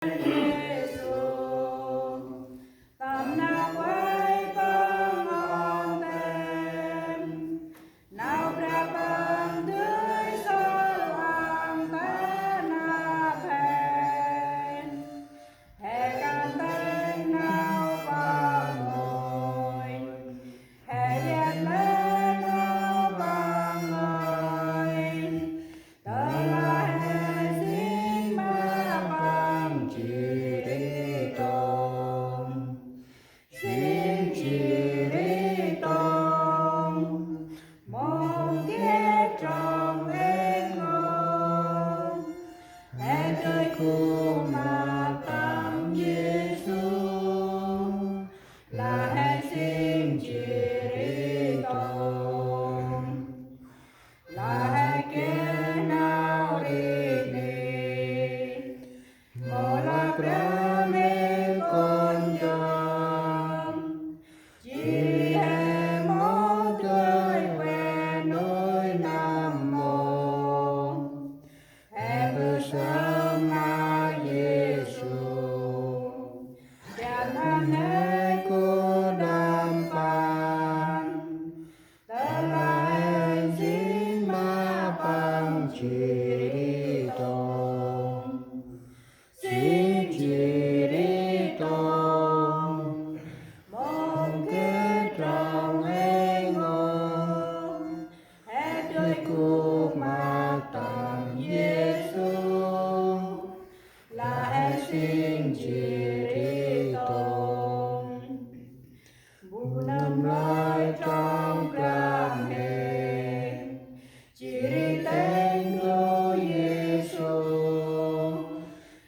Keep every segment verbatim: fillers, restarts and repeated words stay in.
Yêsu, tâm nau vay Păng ntơm, nau Brah Păng dơi sơm ăn ta năp hên. He kan têng nau Păng ngơi, he yet lĕ nau Păng ngơi. Tơlah he jêng ma Păng jêh ri tông, jêng jêh ri tông, mông geh trong êng ôh. He dơi gŭ ma tâm Yêsu, lah he jêng jêh ri tông, lah he geh nau ri ni. Mâu lah Brah Ndu kon jom, jêh ri he mâu dơi ueh nuih n'hâm mâu. He mbơh sơm ma Yêsu, janh he gŭ đăm Păng. Tơlah he jêng ma Păng jêh ri tông, jêng jêh ri tông, mông geh trong êng ôh. He dơi gŭ ma tâm Yêsu, lah he jêng jêh ri tông, bu nâm lơi trong gam he. Jêh ri têng du Yêsu,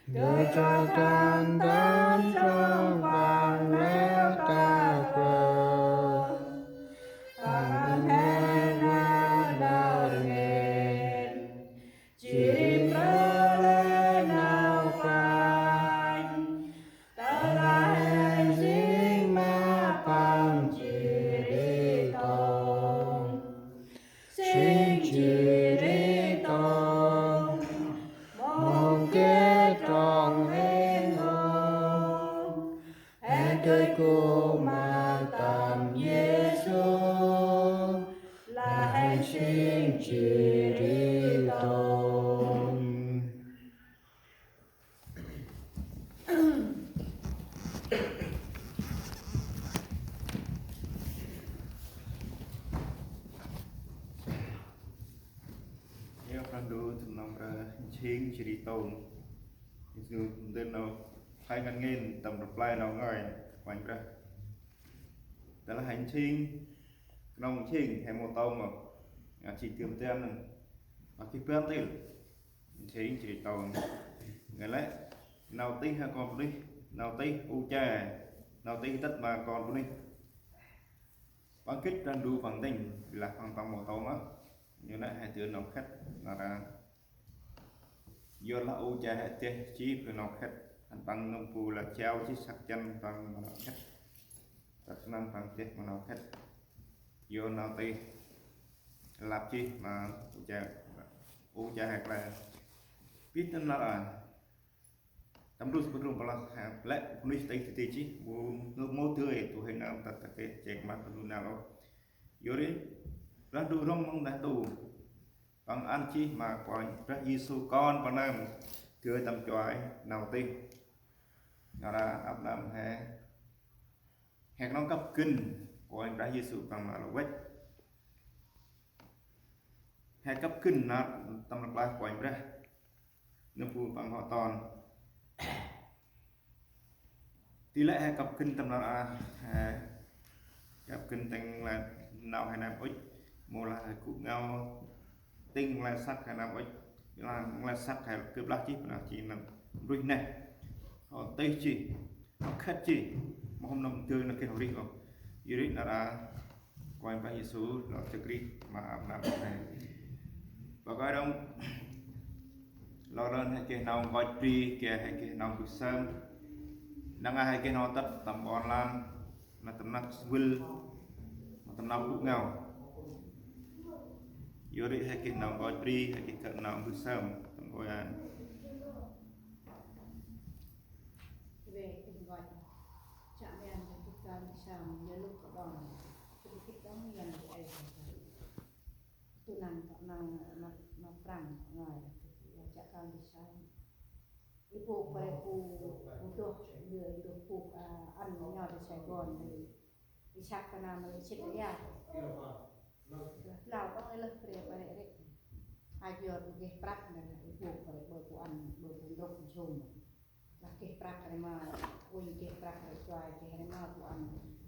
dơi trơ khan tâm trong Păng leo ta klơ. Păng ăn he nau đăo ngên, jêh ri mprơ lĕ nau Păng. Tơlah he jêng ma Păng jêh ri tông, jêng jêh ri tông, mông geh trong êng ôh. He dơi gŭ ma tâm Yêsu, lah he jêng jêh ri tông. Yơh, Brah Ndu tâm nau Brah jêng jêh ri tông. Yêsu ndơ nau, he ngăn ngên tâm rplay nau ngơi Kôranh Brah. Tơlah he jêng, knŏng jêng he mâu tông ôh. Ngăn jêng gơm tian năn, ma geh ban til. Jêng jêh ri tông. Ngăn lĕ nau tih he kon bunuyh, nau tih u che, nau tih tât ma kon bunuyh. Păng gĭt Brah Ndu Păng tĭng, lah Păng tâm mâu tông ôh. Ñu nĕ he dơi nau khât, nar a. Yor lah u che he deh jêh bri nau khât. Ăn Păng nâm bu lah jao jêh săk jăn Păng ma nau khât. Tât sơnăm Păng deh ma nau khât. Yor nau tih lăp jêh ma u che, u che he kle. Bit năn nar a. Tâm rus bơh rŭng pơlah he lĕ bunuyh tih tih jêh, bu mâu dơi tu he nơm tât ta geh jêng ma Brah Ndu năl ôh. Yor ri, Brah Ndu rŏng mơng neh ntu. Păng ăn jêh ma Kôranh Brah Yêsu Kon Păng nơm, geh tâm chuai nau tih. Nar a ăp nơm he, he knŏng kăp gân Kôranh Brah Yêsu Păng ma lŏ văch. He kăp gân nar tâm rplay Kôranh Brah. Nâm bu Păng hŏ ton. Ti lĕ he kăp gân tâm nar a, he kăp gân tĭng lĕ nau he nơm ŭch, mâu lah he gŭ ngao, tĭng lĕ săk he nơm ŭch, lah lĕ săk he gâp lah jêh, bơh nơm jêh nơm mbruih neh. Hŏ tih jêh, hŏ khât jêh, mâu hôm nơm dơi nơm geh hŏ rêh ôh. Yor ri nar a, Kôranh Brah Yêsu lŏ dâk rêh ma ăp nơm he. Bơh kơi đŏng, lor lơn he geh nau nkoch bri, geh he geh nau mbơh sơm. Năng a he geh nau tât tâm ƀon lan, ma tâm năp sơvâl, ma tâm năp gŭ ngao. Yor ri he geh nau nkoch bri, he geh gâp nau mbơh sơm tâm ƀon lan. Sam, ya lŭk kơ đŏng. Kơ kĭt đŏng, yan di ai kơ. Tŭ năng, tŭ năng, ma, ma prăng, ngơi, ya chă kăn di sam. I pŭk, pare pŭk, pŭk dôh, lơ, i dôh pŭk, a, ăn nyo di Sài Gòn, di. I săk kơ nam, i sĭt ya. Lah, blau đŏng, i lơh, pare, pare, rê. A, yor, pŭk geh prăk, nê, i pŭk, pare, bơ pŭk ăn, bơ pŭk ndrôk, nsum. Lah geh prăk rê ma, uănh geh prăk rê chuai geh rê ma bu ăn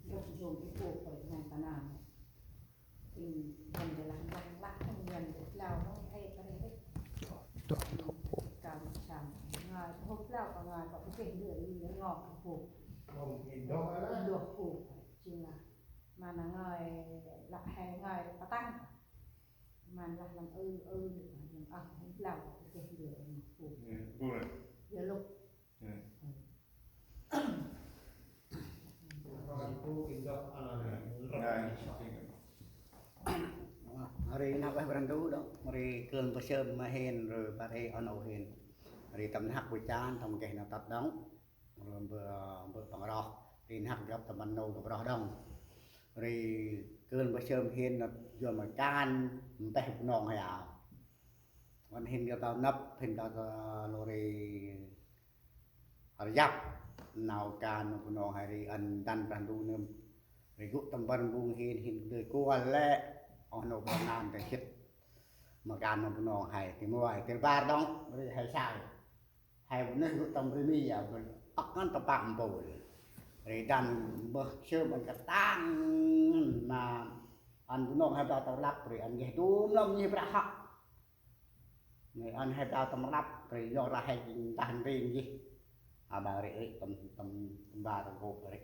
ndrôk nsum i pŭk rê ngan ta nau. Inh ăn rê lah lah lah thăng Yuăn rê blau nông ê ta rê rê. Dôh, dôh, pŭk. Kam sam. Ngơi, hôp blau pa ngơi, pa bu geh ndơ i ngok i pŭk. Dôh, dôh pŭk. Jêng lah. Ma nau ngơi, lah he ngơi, pa tăng. Man lah lăm ư, ư, lăm ăp, lăm blau, geh ndơ, ư, pŭk. Ê, bu rê. Ya lŭk. Ê. Ri nau ueh Brah Ndu đŏng, ri kơl mbơh sơm ma hên, ri băt hên, ăn ôh hên. Ri tâm nhăk bu chan, tâm geh nau tât đŏng. Ri mbơh, mbơh păng roh, ri nhăk drăp tâm ban nô drăp roh đŏng. Ri kơl mbơh sơm hên năp yor ma kan mpeh Bunong he a. Ăn hên yor tâo năp, hên tâo tâo lô ri rjăp. Nau kan Bunong he ri ăn dăn Brah Ndu nơm. Ri gŭ tâm ban bung hên, hên dơi kuăl lĕ. Oh nô bơh nan tơ jêt. Ma kan Bunong he, ti muay, ti bar đŏng, ri he sai. He bu neh gŭ tâm ri mi ya, bu âk ngăn tâm păng mpôl. Ri dăn mbơh sơm ăn katang ma ăn Bunong he blau tâm rnglăp, ri ăn geh dŭm lăm nhih brah hŏk. Nê ăn he blau tâm rnglăp, ri yor lah he jêng ntah ndrêng jêh. A, blau ri, ri tâm, tâm, tâm bar tâm kôp ri.